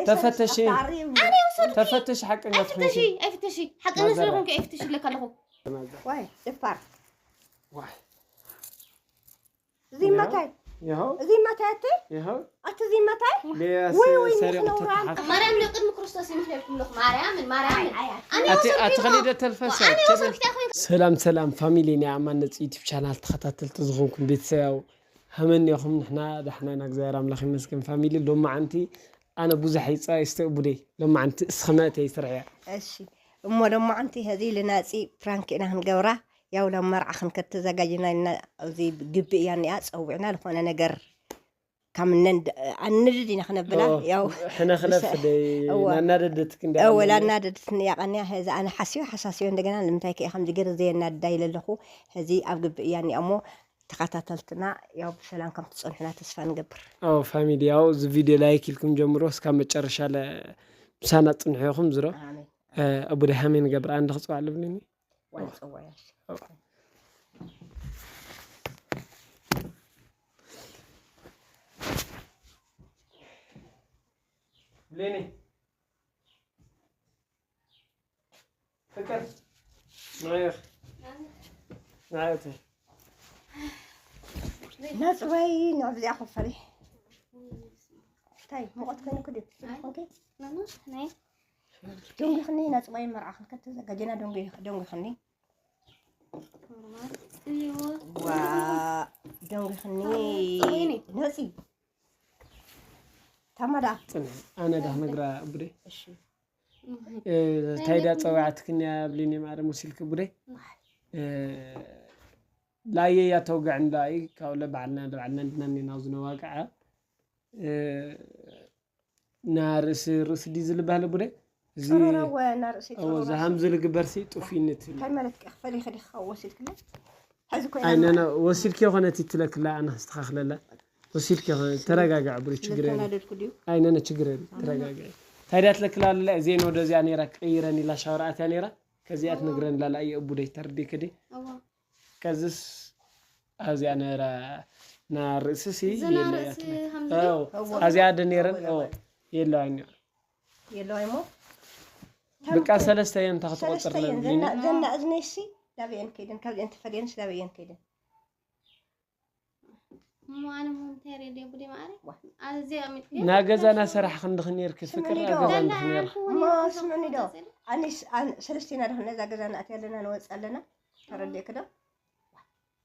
ተፈተሺ። ኣነ ይውሰዱኪ። ተፈተሽ ሓቀኛ ኣይፍተሺ ትኾንኪ። ኣይፍተሺ። ሓቀኛ ስለኾንኪ ኣይፍተሺ ለካ ኣለኹ። ዋይ ደፋር። ዋይ። እዚ መታይ ይኸው እዚ መታይ ኣቲ ይኸው ኣቲ እዚ መታይ ሊያስ ወይ ወይ ሰሪቑ ነውራን። ተተሓ- ማርያም ልቅድሚ ክርስቶስ ይምሕለልኩም ኣለኹ ማርያምን ማርያምን። ኣነ ኣቲ ይውሰዱኪ ኣቲ ኣለኹ። ኸሊደ ተልፈሰ ኣነ ቸበል ይውሰዱኪ እንታይ ኮይኑ ሰላም ሰላም ፋሚሊ ናይ ኣማን ነፂ ዩቲብ ቻናል ተኸታተልቲ ዝኾንኩም ቤተሰብ ያው ሃመን ኢኹም ንሕና ዳሕና ና እግዚኣብሔር ኣምላኽ ይመስገን ፋሚሊ ሎማዓንቲ ኣነ ብዙሕ ይፃ ይስተእቡደይ ሎማዓንቲ እስኸመ እተ ይስርሕያ እሺ እሞ ሎማዓንቲ ሀዚ ልናፂ ፕራንክ ኢና ክንገብራ። ያው ሎም መርዓ ክንከተዘጋጅና ኢልና ኣብዚ ግቢ እያ እኒኣ ፀዊዕና ዝኾነ ነገር ካብ ነንድ ኣንድድ ኢና ክነብላ። ያው ሕነ ክለፍ ደይ እዋ። ናናደደትክ እንዲ ወላ እናደድትኒ ያቐንያ ሀዚ ኣነ ሓሲዮ ሓሳሲዮ እንደገና ንምንታይ ከ ከምዚ ገይረ ዘየናድዳ ኢለ ኣለኹ። ሀዚ ኣብ ግቢ እያ እኒኣ እሞ ተኸታተልትና ያው ብሰላም ከም ትፀንሑና ተስፋ ንገብር። ኦ ፋሚሊ ያው እዚ ቪዲዮ ላይክ ኢልኩም ጀምሮ እስካብ መጨረሻ ለ ምሳና ፅንሑ ኢኹም ዝሮ ኣሜን። ኣቡ ደሃሜ ንገብር ኣንድ ክፅዋዕ ልብልኒ ዋይ ፅዋያሽ ብሌኒ ፍቅር ናየር ናየተ ነፅወይ ንዕብዚኣ ክፈሪ እንታይ ሙቐት ኮይኑ ክዲ ኦኬ ናይ ደንጉኽኒ ነፅወይ መርዓ ክንከተዘጋጀና ደንጉኽኒ ዋ ደንጉኽኒ ነፂ ታማዳ ፅንሕ ኣነ ዳ ክነግራ ቡደይ እሺ ታይዳ ፀዋዕትክኒ ኣብሊኒ ማረ ሙሲልክ ቡደይ ላየ እያ ተውግዕ እንዳ እዩ ካብ ለባዕልና ለባዕልና እንድና እኒና ዝነዋግዓ ናርእሲ ርእሲ ዲ ዝልባህለ ቡደይ እዚ ጭሮሮ ወ ናርእሲ እዎ ዝሃም ዝልግበርሲ ጡፊንት እንታይ ማለት ከ ክፈሊ ከዲኻ ወሲድክለ ሕዚ ኣይነነ ኮይና ወሲድኪ ኮነት ይትለክላ ኣነ ክስተኻኽለላ ወሲድኪ ተረጋጋዕ ብሪ ችግር የለ ልተናደድኩ ድዩ ኣይነነ ችግር የለ ተረጋጋዕ ታዲያ ትለክላለ እዜን ወደ እዚኣ ነይራ ቀይረን ኢላ ሻወር ኣትያ ነይራ ከዚኣ ትነግረን ላላ እየ እቡደይ ተርዲ ከዲ እዋ ከዝስ ኣብዚኣ ነራ ና ርእስሲ ዝና የለ ርእሲ ያትለ ሃምዚ ኣው ኣብዚኣ ደ ነይረን ኦ የለዋኛ የለዋይ ሞ ብቃ ሰለስተ እየን እንታ ክትቆፅር ሰለስተየን ለብልኒ ዘና እዝነይሲ ዳበየን ከይደን ካብዚአን ተፈለየንስ ዳበየን ከይደን እሞ ኣነ ሞ እንታይ ሬድዮ ቡዲ ማዕረ ዋ። ኣዝያ ሚልክ ናገዛና ሰራሕ ክንድኽ ነርክ ፍቅር ስምዒት ኣገዛ ዶ? እንድኽ ነርክ እሞ ስምዕኒ ዶ ኣኒስ ኣን- ሰለስቴና ዶ ነዛ ገዛ ንኣትያ ኣለና ንወፅእ ኣለና ተረዲእክ ዶ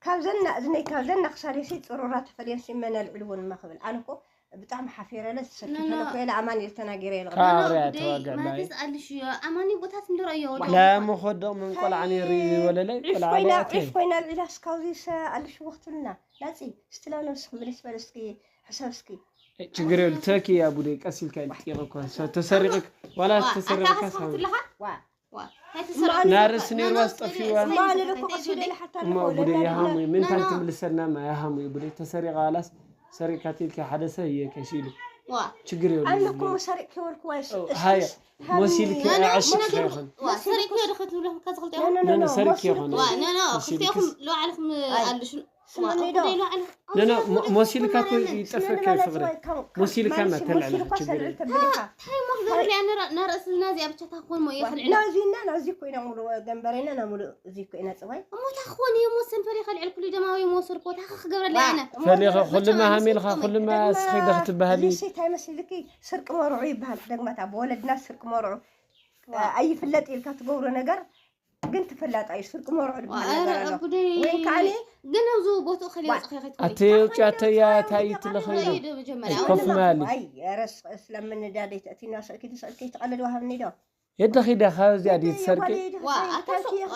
ካብዘና እዝነይ ካብዘና ክሳደሲ ፅሩራ ተፈለየንሲ መን ኣልዕልዎ ንማ ክብል ኣነ እኮ ብጣዕሚ ሓፊረ ለ ኖ፣ ኖ። ተሰኪፈለ ኮይለ ኣማን ኢል ተናጊረ ኢለ ካብ ኣብርያ ተዋግዕ ማለት ኣልሽ ኣማኒ ቦታት እንደረዮ ላም ኾዶቕ ምን ቆልዓ ነይሩ ወለለ ዒፍ ቆልዓ ኮይና ለያተ ዒፍ ኮይና ልዒላ እስካውዚ ኣልሽ ወክትልና ናፂ ስትላ ነብስክ ምልስ በል እስኪ ሕሰብ እስኪ ችግር የሉ ተኪ ያ ቡደ ቀስ ኢልካ ኢልጥየቕ እኮ ተሰሪቕ ዋላ ተሰሪቕካ ኣታኸስፋትለኻ ዋ ናርስ ነይርዋ ዝጠፊዋ ማን ልኮ ቀሲደ ኢለ ሓታ እሞ ቡደ ያሃሙ ምንታይ ትምልሰና ማ ያሃሙ ቡደ ተሰሪቓ ዋላስ ሰሪቕካ ትልካ ሓደ ሰብ እየ ከሲሉ ችግር የሉ ኣነ እኮ መሳሪቅ ከበልኩ ዋይስ ሃየ ሞሲልክ ኣዕሽክ ይኹን ሰሪቅዮ ዶ ክትብሎ ከዝኽልጥ ነነ ሰሪቅ ይኹን ክልቲኹም ለባዕልኹም ኣልሽ ስምኒ ዶ ነነ ሞሲልካ እኮ ይጠፈካ ፍቅሪ ሞሲልካ መተልዕለ ችግር የሉ እንታይ ሞ ክገብር እያ ነርእስና እዚኣ ብቻ ታኮን ሞ እየ ክልዕላ ናዚና ናዚ ኮይና ሙሉ ገንበሬና ናሙሉ እዚ ኮይና ፅዋይ እሞ ታኾን እየ ሞ ሰንፈሪ ከልዕል ኩሉ ደማዊ ሞ ስርኮ ታኸ ክገብረላ ኣነ ፈሊኸ ኩልማ ሃሚልኻ ኩልማ ስኺ ዶ ክትበሃሊ እዚ እንታይ መስልኪ ስርቂ መርዑ ይበሃል ደግማታ ብወለድና ስርቂ መርዑ ኣይፍለጥ ኢልካ ትገብሮ ነገር ግን ትፈላጥ እዩ ስርቂ መርዑ ዝበሃል ነገር ኣሎ ጉደይ ወይ ከዓኒ ግን ኣብዚ ቦትኡ ከሊወፅኸ ከይትኮኒ ኣቲ ውጭ ኣተያ ታይ ትለኸ ዶ መጀመርያ ኮፍ ማሊ ኣይ ረስ ስለምንዳደይ ተእቲና ሰእኪ ትሰእኪ ትቐልድ ዋሃብኒ ዶ የደ ኺዳ ካብ እዚኣ ድዩ ትሰርቂ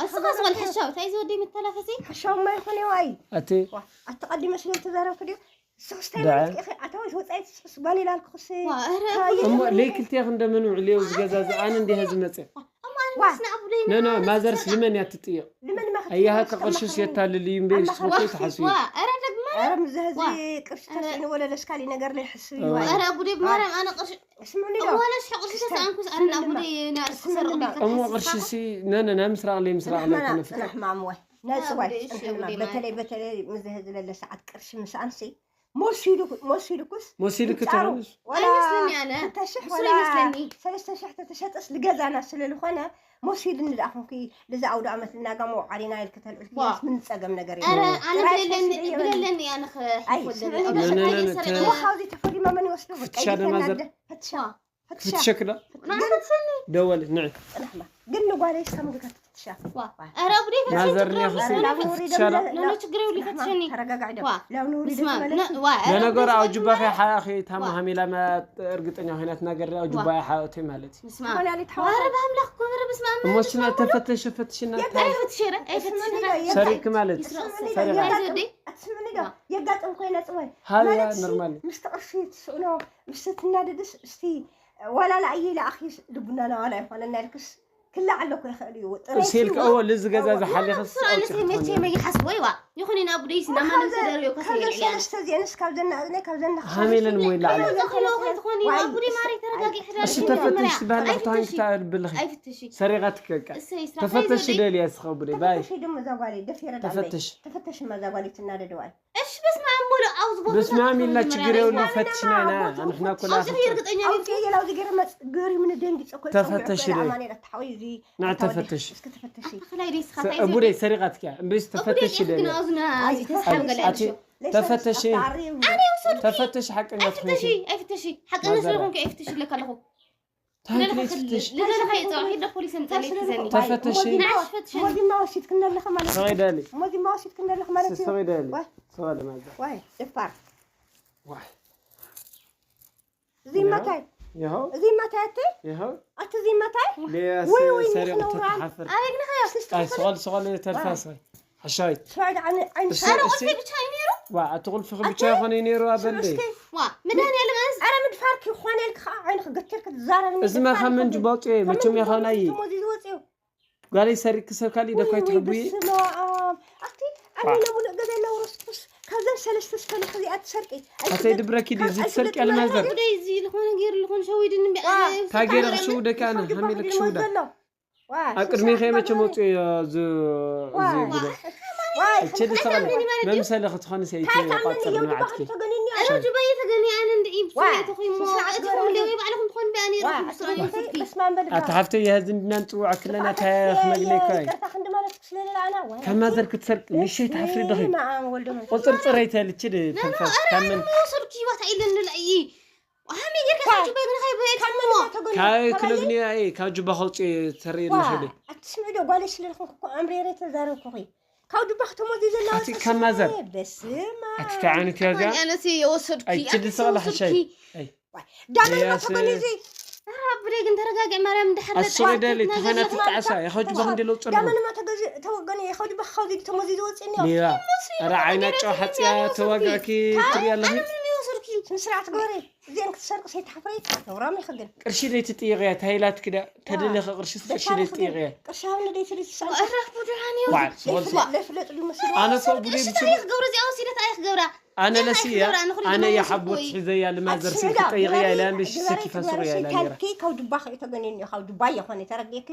እስኻ ዝበል ሕሻው እንታይ ዝወደይ መተላፈሲ ሓሻውማ ይኾነ ዋይ ኣቲ ኣተቐዲመ ስለ ዝተዛረብኩ ድዩ ስስታይ ደዓ። ማለት ኢኺ ኣታወት ወፃኢት ስስ ባን ኢላልኩ ክሲ ዋ፣ ኧረ ካየ እሞ ይኾነ። ለይክልቴ ክንደምን ውዕልዮ ዝገዛዝ ኣነ እንዲሀ ዝመፀ ኣማን ስና ኣቡደይ ነነ ማዘርስ ልመን እያ ትጥየቕ ልመን ማክት ኣያሃ ከቕርሽስ የታልል እዩ እምበይ ስኮኮይ ተሓስቡ ዋ፣ ኧረ ደግማ ኧረ ምዘህዚ ዋ። ቅርሺ ተስእኒ ወለለስ ካሊእ ነገር ለይሕስብ እዩ ዋ። ዋይ ኧረ ኣቡደይ ማርያም ኣነ ቅርሺ ስምኒ ዶ ወለሽ ሕቕርሺ ተሰኣንኩስ ኣነ ኣቡደይ ናርእሲ ክረቕኒ እሞ ቅርሽሲ ነነ ናይ ምስራቕ ለይ ምስራቕ ለይ ጽናሕና ኮነ ፍቅር ጽናሕ ማምዋይ ነጽዋይ ብእሺ ጽንሕና ውዴ በተለይ ማለት። በተለይ ምዘህዚ ለለ ሰዓት ቅርሺ ምስኣንሲ መሲሉ መሲሉኩስ መሲሉኪ ይጻሩ። ተኾንስ ወላ ኣይመስለኒ ኣነ። ክልተ ሽሕ እሱ ወላ ኣይመስለኒ። ሰለስተ ሽሕ ተተሸጠስ ልገዛና ስለልኾነ መሲሉኒ ደኣ ኮንኪ ልዛ ኣውደ ዓመት ልናጋ መውዓሊና ኢልኪ ተልዕልኪ ዋ። ምን ጸገም ነገር እዩ ኣረ ጥራይ ኣነ ግለለኒ ፈትሽ እየ በልኒ። ግለለኒ ኣነ ኣይ ክፈለኒ ስምዕኒ ኣነ ዶ ነ- ነ- ስምዕኒ ነ- ዶ ሰሪቐ ነ- እሞ ካብዚ ተፈሊማ መን ይወስዶ በቃ ፍትሻ ደማ ዘር- ይተናደ ፈትሻ ዋ። ፈትሻ ክትሸክዳ ናፈትሽኒ ደወል ንዒ ጽናሕማ ግን ንጓለይ እስካ ምግታት ትፍትሻ ዋ ኣረ ቡዴ ማዘር ፈትሽኒ ኒያኽሲ ችግር ላብ ንውሪ ፍትሻ ዶ ደብለ- ኖ ኖ ችግር የብሉ ጽናሕማ ፈትሽኒ ተረጋጋዕ ዶ ዋ ላብ ንውሪ ስማ ደብለ- ዋ ለነገሩ ኣብ ጁባኺ ዋ ሓያኺ ታማ ሃሚላ እርግጠኛ ኮይና ትናገር ኣብ ጁባያ ሓወተይ ማለት እዩ ዝኾነ ያለ ዋረ ተሓዋወሰ ብኣምላኽ ኮበረ ብስማ እሞ ስና ተፈተሽ ፈትሽና የት ኣይፈትሽረ ኣይፈትሽረ ሰሪክ ማለት ይስረቕ ሰሪቕ ኣይዘዴ ኣትስምዕኒ ዶ የጋጥም ኮይነ ጽወይ ሃያ ማለት ኖርማል ምስቲ ቅርሺ ትስእኖ ምስቲ ትናደድስ እስቲ ዋላ ንኣየ ለኣኺ ልቡና ናዋላ ይኾነና ኢልክስ ክላዕ ኣለኮ ይኽእል እዩ ጥረይ ሲልክ ሲዋ- እዎ ልዚ ገዛ ዝሓሊኽስ ስራንስ መቼ መይሓስቦ ይዋ ይኹን ኢና ቡደይሲ ናማንም ተደርዮ ካብዘን ከሰይልያ ሰለስተ እዚአንስ ካብዘን ናእዝነ ካብዘን ሃሚለን ሞ ይላዓለ ተኽሎ ከይትኾኒ ቡዲ ማሪ ተረጋጊ ሕዳ እሺ ተፈትሽ ትበሃል ተሃንክታ ብልኺ ኣይፍትሽ ሰሪቓ ትከቃ እሰይ ስራ ተፈተሽ ደልያ ስኻ ቡደ ባይ ተፈተሽ ድማ እዛ ጓለይ ደፊረ ዳለይ ተፈተሽ ተፈተሽ እማ እዛ ጓለይ ትናደደዋይ እሺ በስመ ኣብ ሞሎ ኣውዝ ቦታ በስመ ኣብ ኢልና ችግር የብሉ ፈትሽና ኢና ንሕና ኩላ ኣውዚ ይርግጠኛ ኣውፂ የላ ውዚ ገይረ መፅ ገሪምኒ ደንጊፀ ኮ ተፈተሽ ዶ? ኣማኔል ኣታሓወይ እዚ ንዕ ተፈተሽ ተኽላይ ደይ ስኻ እንታይ ቡደይ ሰሪቓትኪ እያ እምበይስ ተፈተሽ ደልያ ኣውዝና ተሓገለ ኣቲ ተፈተሽ ተፈተሽ ሓቀኛ ትኾንኪ ኣይፍተሽ ሓቀኛ ስለኾንኩ ኣይፍተሽ ለካ ኣለኹ ታንክሌት ፍትሽ ልደለኻ ይፀዋሒ ዶ ፖሊስ ኣምፀለይ ትዘኒ ተፈተሽ ንዓሽ ፈትሸኒ ሞዲማ ወሲድክኒ ኣለኻ ማለት እዩ ሰቂደሊ ሞዲማ ወሲድክኒ ኣለኻ ማለት እዩ ሰቂደሊ ዋይ ሰዋለ ማዛ ዋይ ደፋር ዋይ እዚ ማታይ ይኸው እዚ ማታይ ኣቲ ይኸው ኣቲ እዚ ማታይ ሊያስ ወይ ወይ ሰሪቑ ንኽነውራ። ተተሓፍር ኣበይ ግናኸዮ ኣይ ስቆል ስቆል ተርፋስ ሓሻይት ስራድ ኣነ ዓይን እሺ ኣረ እሺ ቁልፊ ብቻ እዩ ነይሩ ዋ ኣቲ ቁልፍኺ ብቻ ይኾነ ነይሩ ኣበልደ እስኪ ዋ መድሃኒዓለም ኣንስ ኣረ ምድፋር ክኾነ ኢልክ ከዓ ዓይንክ ገቲርክ ትዛረብኒ እዚ ማ ካብ ምንጭ ባውፅዮ መቸም ያኸውና እዩ ተሞዚዝ ወፅዩ ጓለይ ሰሪክ ሰብ ካሊእ ደኳ ይትሕቡይ ኣቲ ኣነ ሙሉእ ገዛ ነውረስኩስ ካብዘን ሰለስተ ስከልክ እዚኣ ትሰርቂ ኣተይ ድብረኪ ድዩ እዚ ትሰርቂ ኣልማዘር ጉዳይ እዚ ዝኾነ ገይሩ ዝኾነ ሸዊድን ካብ ገይረ ክሽውደካ ኣነ ሃሚለ ክሽውዳ ኣብ ቅድሚ ከመቸ መፅኡ እዮ እዚ ጉዳይ እችል ሰቐለ መምሰለ ክትኾኒ ሰይቲ ቆፅር ንባዕትኪ ራጁ ባየ ተገኒ ኣነ እንድዒ ብስራይ ተኾይሞ እቲ ኹምለ ወይ ባዕልኹም ትኾኑ ቢኣ ነይሩ ብስራይ ስኪ ኣቲ ሓፍተይ የህዚ እንድና ንፅውዖ ክለና ታያ ክነግለካ እዩ ካብ ማዘር ክትሰርቂ ምሸይ ትሓፍሪ ዶ ቁፅርፅር ኣይተልችድ ተንፋስ ካብ መን ወሰድኪ ዋታ ኢለን ንላእይ ሃመይ ጌርካ ካብ ጁባይ ግን ኸይበየት ሞ ካብ ክነግንያ እየ ካብ ጁባ ከውፅእ ተርእየኒ ሸደ ኣትስምዒ ዶ ጓለይ ስለዝኾንኩ እኮ ኣምሬረ ተዛረብኩኺ ካብ ጁባ ክተሞዚ ዘላ ኣቲ ካብ ማዘር በስማ ኣቲ እንታይ ዓይነት እያ እዚኣ ኣነሲ የወሰድኩ ኣይትድሰ ወላ ሓሻይ ዳመንማ ተኮኒ እዚ ብደይ ግን ተረጋግዕ ማርያም እንድሕር ኣስበይ ደሊ ተኸና ትጣዕሳ የኸው ጁባ ክንዲ ለውፅር ዳመንማ ተገዚ ተወገኒ የኸው ጁባ ከውዚ ተሞዚ ዝወፅኒ ሊያ ኧረ ዓይና ጨው ሓፅያ ተዋጋእኪ ትሪያ ኣለኺ ወሰድኪ ስነ ስርዓት ግበሪ እዚአን ክትሰርቂ ሰይትሓፍሪ ነውራም ይኽግን ቅርሺ ደይ ትጥይቕያ ታይላት ክዳ ተደለኸ ቅርሽስ ቅርሺ ደይ ትጥይቕያ ቅርሻ ምን ደይ ትልስሳ ኣራፍ ቡድሃን እዩ ዋዕ ስወልሲ ለፍለጥ ዲመስሉ ኣነ እኮ ቡደይ ብስሩ እንታይ ክገብሩ እዚኣ ወሲደት ኣይ ክገብራ ኣነ ለሲ እያ ኣነ እያ ሓቦት ሒዘያ ልማዘር ሲ ትጠይቕያ ኢላ ምሽ ስኪ ፈስሩ እያ ኢላ ነይራ ካልኪ ካብ ዱባ ከዩ ተገኒኒ ካብ ዱባ የኾነ ተረዲእኪ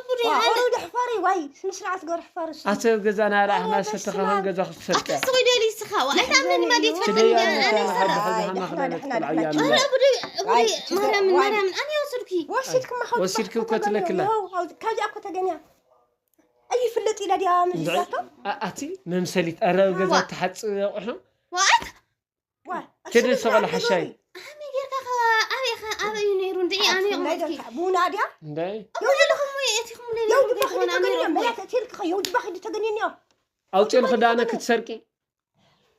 ቡዲ ኦሮ ድሕፋሪ ዋይ ስነ ስርዓት ገር ሕፋርስ ኣተ ገዛ ናራ ኣሕና ሰተኸኸን ገዛ ክትሰርቅያ ኣታ ስወይ ደሊ ስኻ ዋይ ታምን ማዲት ትደያ ፈተኛ ሓዳ ሓዳ ማኽለለት ቆልዓያ ቡዲ ቡዲ ማርያም ማርያም ኣን ይወስድኪ ወሲድክማ ወሲድኪ እኮ ትለክላ ካብዚኣ እኮ ተገንያ ኣይፍለጥ ኢላ ድያ መዚዛቶ ኣቲ መምሰሊት ኣረ ገዛ ተሓፅብ ኣቑሑ ዋት ትድል ሰቐለ ሓሻይ ኣመይ ጌርካ ኣበይ ኣበይ ነይሩ እንድዒ ኣነ ይቕመጥኪ ቡና ድያ እንታይ እሞ ዘለኹም ወይ እቲኹም የውድባ ክዲ ተገንያ መያት እቲልክኸ የውድባ ክዲ ተገንያ ኣውፅእልኺ ዳነ ክትሰርቂ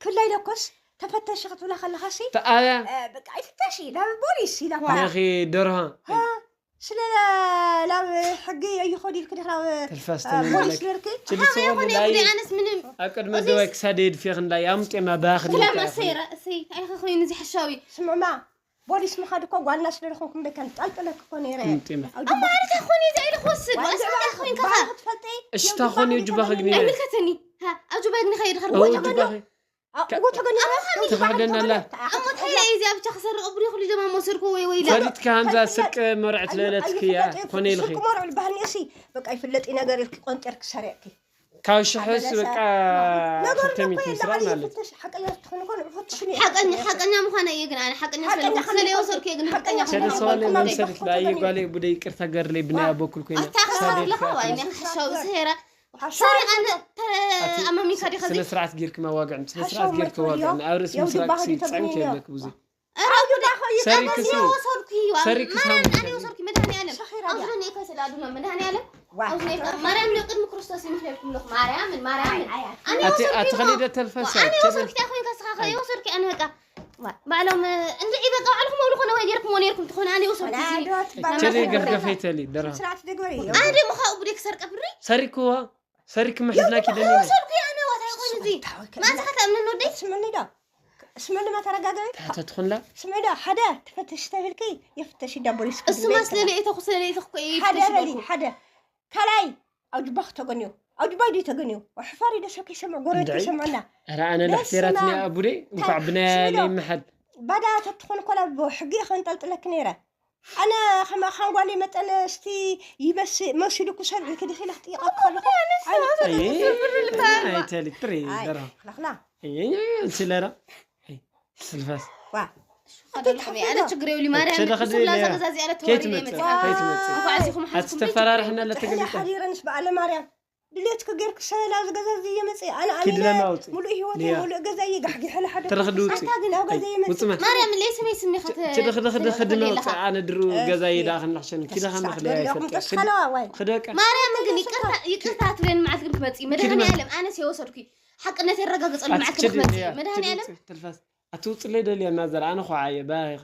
ክላይ ለኮስ ተፈተሽ ክትብላ ከለኻሲ ተኣያ በቃ ኣይፍተሽ ናብ ቦሊስ ኢላ ነኺ ደርሃ ስለ ናብ ሕጊ ኣይኾድ ኢልክ ዲኽ ናብ ተልፋስ ፖሊስ ተመለክ ነርክ ችልስኾን ላይ ኣነስ ምንም ኣብ ቅድሚ ደዋይ ክሳደ የድፍየኽ እንዳ ኣምጤማ ባኽኒ ክላብ ኣሰይራ እሰይ እንታይ ኢኻ ኮይኑ እዚ ሓሻዊ ስምዕማ ቦሊስ ምኻድ እኮ ጓልና ስለ ዝኾንኩም በይ ከም ጠልጥለክ እኮ ነይረ ኣምጤማ ኣማርካ ኾን እዚ ኢለ ክወስድ ዋስታ ኮይንካ ክትፈልጢ እሽታ ኾን እዩ ጅባኺ ግኒ ኣይምልከተኒ ኣብ ጁባይ ግን ኸይድ ኸር እዎ ጅባኺ እዎ ተገኒ ተኻደና ኣላ ኣሞ እንታይ እዚኣ ብቻ ክሰርቕ ብሪ ኩሉ ደማ መሰርኩ ወይ ወይ ፈሊጥካ ሃምዛ ስርቂ መርዕት ለለትክያ ኮነ ኢልኺ ስርቂ መርዑ ዝበሃል እሲ በቃ ይፍለጥ ነገር ኢልኪ ቆንጤርክ ሰሪዕኪ ካብ ሽሕስ በቃ ክልተ ሚእቲ ምስራቕ ማለት እዩ። ሓቀኛ ምዃነ እየ ግን ኣነ ሓቀኛ ስለወሰድኩ እየ ግን ሓቀኛ ሸደ ሰዋለ መምሰልት ላየ ጓለ ቡደ ይቅርታ ገርለይ ብናያ በኩል ኮይና ኣታ ክሳብ ለኻ ዋይ ነ ክሻው ዝሄራ ሰሪ ኣነ ኣማሚካ ዲኻ ስነ ስርዓት ጌርክ መዋግዕን ስነ ስርዓት ጌርክ መዋግዕን ኣብ ርእሲ ምስራቅ ሲ ጸምክ የለክ ብዙ ሰሪክስ ሰሪክስ መድሃኒዓለም ኣውዝነካ ስለ ኣዱና መድሃኒዓለም ኣውዝነካ ማርያም ንቅድሚ ክርስቶስ ይምሕለልኩም ኣለኹ ማርያምን ማርያምን ኣነ ኣቲ ከሊደ ተልፈሰ ኣነ ወሰድኪ እንታይ ኮይንካ ስኻ ከ ወሰድኪ ኣነ በቃ ባዕሎም እንድዒ በቃ ባዕልኩም ኣብሉ ኮነ ወይ ጌርኩም ነርኩም ትኾነ ኣነ ወሰድኩ ቸደ ገፍገፈይተሊ ደራ ኣነ ደሞ ካብኡ ብደይ ክሰርቀ ብሪ ሰሪክዋ ሰሪክ መሕዝናኪ ደኒ ወሰድኩ ኣነ ዋታይ ኮይኑ እዚ ማንሳካ ተኣምነን ወደይ ስምኒ ዶ ስምኒ መተረጋገቢ ታተ ትኹንላ ስምኒ ዶ ሓደ ተፈተሽ ተብልኪ የፍተሽ ዳቦሊስ እሱማ ስለለኢተኹ ስለለኢተኹ ሓደ በሊ ሓደ ካልኣይ ኣውጅባ ክተገንዮ ኣውጅባ ዶ ተገንዮ ሕፋሪ ዶ ሰብ ከይሰምዕ ጎረቤት ከይሰምዕና ኧረ ኣነ ለሕቴራትኒ ኣቡደይ እንኳዕ ብናያ ለይመሓል ባዳ ተትኾን ኮላ ሕጊ ከንጠልጥለክ ነይረ ኣነ ከማኻን ጓለይ መጠን እስቲ ይመስል መሲሉኩ ሰብዒ ክድኺ ኢላ ክጥይቐኪ ከለኹ ኣይተሊ ጥሪ ደራ ክላኽላ ስለራ ስልፋስ ኣነ ችግር የብሉ ማርያም ብስላ ዘገዛዚኣ ለተዋሪ መፅእ ከይትመፅእ ከይትመፅእ እንኳዕ እዚኹም ሓዝኩም ኣትተፈራርሕና ለተገሊጠ ሓዲረንስ በኣለ ማርያም ድሌትኪ ጌርኪ ሰላ ዝገዛዚ የመፅእ ኣነ ኣነ ኪድለማ ውፅእ ሙሉእ ህይወት ሙሉእ ገዛ ይጋሕጊሐ ለሓደ ትረኽዲ ውፅእ ኣታ ግን ኣብ ገዛ የመፅእ ውፅመ ማርያም ለይ ስመይ ስሜኻ ትድኽድኽዲ ኽድመ ውፅእ ኣነ ድሩ ገዛ ይዳ ክንሕሸን ኪዳ ከመኽለያ ይፈልጥ ተስፋለዋ ዋይ ክደቀ ማርያም ግን ይቅርታ ይቅርታ ትብለኒ መዓልቲ ግን ትመፅእ መድሃኒ ዓለም ኣነስ የወሰድኩ ሓቅነት የረጋግፀሉ መዓልቲ ግን ክትመፅእ መድሃኒ ዓለም ትልፋስ ኣትውፅለይ ደልያ እናዘር ኣነ ኹዓ እየ ባሪኽ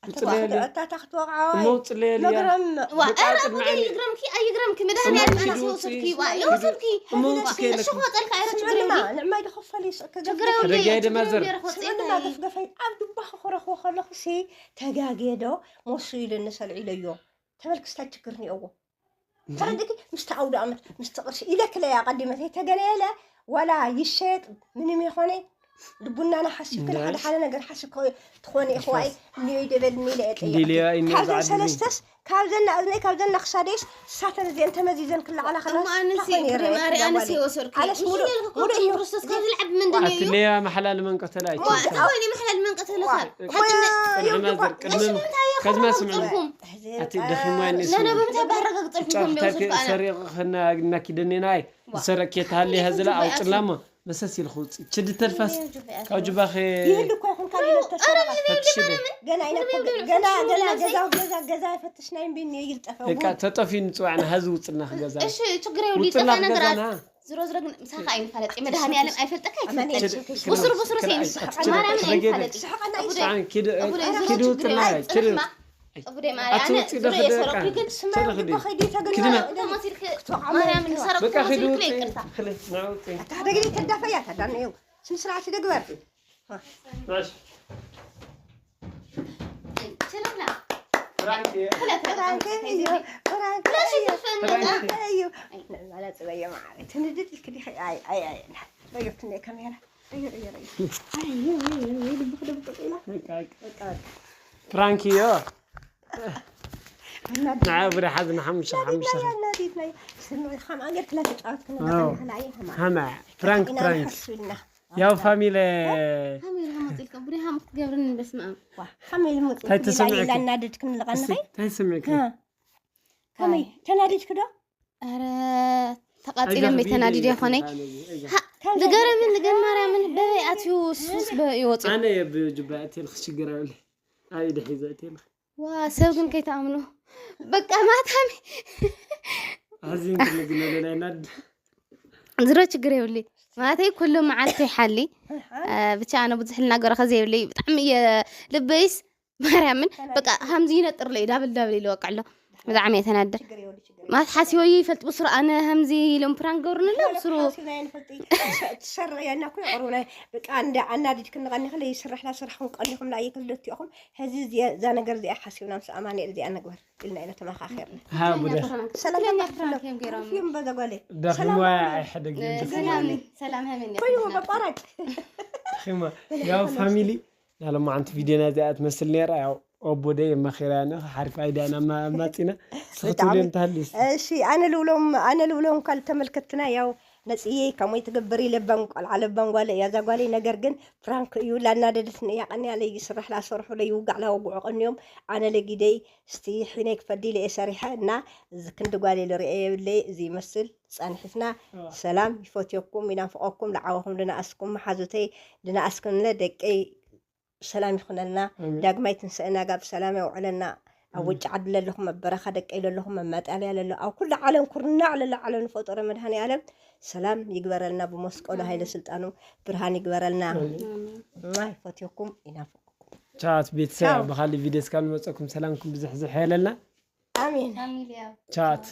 ኣታ ክትወቕዓ እሞ ውፅለይ ደልያ መግረም ዋ ኧረ ኣቡነ ይግረምኪ ኣይግረምኪ መድሃኒ ዓለም ኣነስ የወሰድኩ ዋ የወሰድኩ እሞ ውፅከ እሺ ክወፀልካ ኣይረ ችግር ስምዕና የብለይ ንዕማይ ዶ ክፈል ይስእክ ችግር የብለይ ተደጋየ ድማ ዘር ስምዕና ገፍገፈይ ኣብ ዱባኺ ክረኽቦ ከለኹ ሲ ተጋግየ ዶ ሞሱ ኢሉኒ ሰልዒለዮ ተበልክስታ ችግር ኒኦዎ ተረድኪ ምስቲ ኣውደ ኣመት ምስቲ ቅርሺ ኢለ ክለይ ኣቐዲመ ተይተገለየለ ዋላ ይሸየጥ ምንም ይኾነ ልቡናና ሓሲብክን ሓደ ሓደ ነገር ሓሲብ ትኾነ ኢኽዋይ እኒዮ ይደበልኒ ኢለ እየ ጠየቕኩ። እንዲልያ ኢነ ካብዘን ዝዓድልኒ ሰለስተስ ካብዘን ኣእዝነይ ካብዘን ክሳደይስ ሳተን እዚአን ተመዚዘን ክለዓላ ከለዋ እሞ ኣነሲ ታኾይነ ይረኣየኪ ማርያ ኣነሲ ጓለይ። ወሰድኩ ኣነስ ሙሉእ ሙሽነ ልክኮ ሙሉእ እዩ። ክርስቶስ ካብ ዝልዓብ መንደን እዩ ኣትለያ መሓላሊ መንቀተላ ዋ እንታይ ኮይነ መሓላል መንቀተልካ ሓቅነ ጽንሕ ማዘር ቅድሚ እሺ ምንታይ እየ ከዝማ ከማኹም ስምዕና ጸልኩም ኣቲ ደኺማ ኒ ነነ ብምንታይ ባረጋግጸልኩም ከም ጫፍታ ወሰድኩ ኣነ ሰሪቕ ኸና ግናኪ ደኔናይ ዝሰረቅ ኬታሃሊ ሀዝላ ኣውጽላሞ መሰስ ኢልኩ ውጽእ ችዲ ተልፋስ ካብ ጅባኸ ይህሉ እኮ ይኹን ካልእ ኢለ ተሰረቐ ፈትሽለ ገና ኢለ እኮ ገና ገና ገዛ ገዛ ገዛ ይፈትሽ ናይ እምቢኒ ይልጠፈው በቃ ተጠፊ ንጽዋዕና ሀዚ ውጽልና ክገዛ እሺ ችግር የብሉ ውጽላ ይጠፋ ነገር ክገዛና ዝሮ ዝሮ ግን ምሳኻ ኣይንፋለጥ መድሃኒ ዓለም ኣይፈልጠካ ኣመን ኣይትፈልጥ የሱስ ብስሩ ብስሩ ከልኣይ ዘይምስኻ ኣትችል ማርያም ረገደ ኣይንፋለጥ ስሕቐና እቡደ ስዓን ኪድ እቡደ ኪድ ዝሮ ውጽልና ችግር ኪድ ኣይጽልማ እቡደ ማርያም ኣትውጽእ ዶ ዝሮ ከደ የሰረኩ በቃ ግን ቸርኽዲ ኸይዲ ተገና ክድመ ተማሲልክ ማርያም ንሰረኩ በቃ ኪድ ተማሲልክ ውጽእ ይቅርታ ክልእ ንዕውጽእ ኣታ ደግሪ ተዳፈያ ታዳነዩ ስነ ስርዓት ይደግበር ማሽ ችላላ ፍራንክ ፍራንክ እዩ ፍራንክ ፍራንክ እዩ እዩ ፍራንክ እዩ ንዕማላ ጽበየ ማዕረ ትንድድ ኢልክ ዲኺ ኣይ ኣይ ኣይ በዮ ክንደይ ካሜራ እዩ እዩ እዩ ኣይ እዩ እዩ እዩ ልብኽ ደብቅ ኢላ በቃ በቃ ፍራንክ እዩ ንዓ ብሪ ሓዝና ሓሙሽተ ሓሙሽተ ናዲትናይ ስምዒ ከም ኣገር ክላ ተጫወት ኣዎ። ሃማ ፍራንክ ፍራንክ ያው ፋሚሊ ካሜራ ሃመት ኢልካ ቡሪ ሃመት ክትገብርኒ በስመ ኣብ ሓሚል ሙጥ እንታይ ተሰሚዕኪ? ኢላ እናደድክ ንልቐንኸይ እንታይ ስምዕኪ ከመይ ተናዲድክ ዶ ኧረ ተቃፂለን ቤት ተናዲደ ይኾነ ዝገረምን ንገር ማርያምን በበይ ኣትዩ ሱስ በበይ ይወፅእ ኣነ የብጅባ እትልክ ሽግር ኣብለ ኣብ ኢደ ሒዘ እትልክ ዋ ሰብ ግን ከይትኣምኖ በቃ ማታሚ ኣዚን ክልግነለናይናድ ዝሮ ችግር የብሉ ማለተይ ኩሉ መዓልቲ ይሓሊ ብቻ ኣነ ብዙሕ ልናገሮ ከዘይብለይ ብጣዕሚ እየ ልበይስ ማርያምን በቃ ሃምዚ ይነጥርለይ ዳብል ዳብል ኢለ ወቅዕሎ ብጣዕሚ እየ ተናደ ማለት ሓሲበዮ ይፈልጥ ብስሩ ኣነ ሃምዚ ኢሎም ፕራንክ ገብርንለ ብስሩ ትሰርቕ እያ እና ኩ ቅሩ ናይ በቃ እንደ ኣናዲድክኒ ቀኒኽለ ይስራሕና ስራሕኩም ቀኒኹም ላ ይክልደት ኢኹም ሕዚ እዛ ነገር እዚኣ ሓሲብና ምስ ኣማኒኤል እዚኣ ነግበር ኢልና ኢና ተመኻኺርና ሃ ቡደ ሰላም ትክክለኛ ፕራንክ እዮም ገይሮም ፊም በዛ ጓለይ ደኺማ ኣይሕደግን ሰላም ሰላም ሃመኒ ኮይኑ በቋራጭ ደኺማ ያው ፋሚሊ ናሎማዓንቲ ቪድዮና እዚኣ ትመስል ነራ ያው ኦቦደ የማኺራና ሓሪፍ ኣይድያ ኢና ማፂና ስኽትብልዮም ተሃልዩስ እሺ ኣነ ልብሎም ኣነ ልብሎም ካልእ ተመልከትና ያው መፅየይ ከምይ ትገብር ለባም ቆልዓ ለባም ጓለ እያ እዛ ጓለይ። ነገር ግን ፍራንክ እዩ ላናደደትኒ እያ ቀንያ ለይ ይስራሕ ላሰርሑ ለይውጋዕ ላወግዑ ቀንዮም ኣነ ለጊደይ እስቲ ሕነይ ክፈዲ ኢለ እየ ሰሪሐ እና እዚ ክንዲ ጓል ኢለ ርእየ የብለይ። እዚ ይመስል ፃንሒትና ሰላም ይፈትየኩም ይናፍቀኩም ለዓበኹም ልናኣስኩም መሓዙተይ ልናኣስክምለ ደቀይ ሰላም ይኹነልና። ዳግማይ ትንሳኤ ናጋ ብሰላም ያውዕለና። ኣብ ውጭ ዓዲ ለለኹም ኣብ በረኻ ደቀይ ለለኹም ኣብ ማጣልያ ለሎ ኣብ ኩሉ ዓለም ኩርናዕ ለሎ ዓለም ንፈጠሮ መድሃኒ ኣለም ሰላም ይግበረልና። ብመስቀሉ ሃይለ ስልጣኑ ብርሃን ይግበረልና። ይፈትየኩም ይናፍቀኩም። ቻት ቤተሰብ ብካሊእ ቪድዮ እስካብ ንመፀኩም ሰላምኩም ብዝሕ ዝሕ የለልና። ኣሜን። ቻት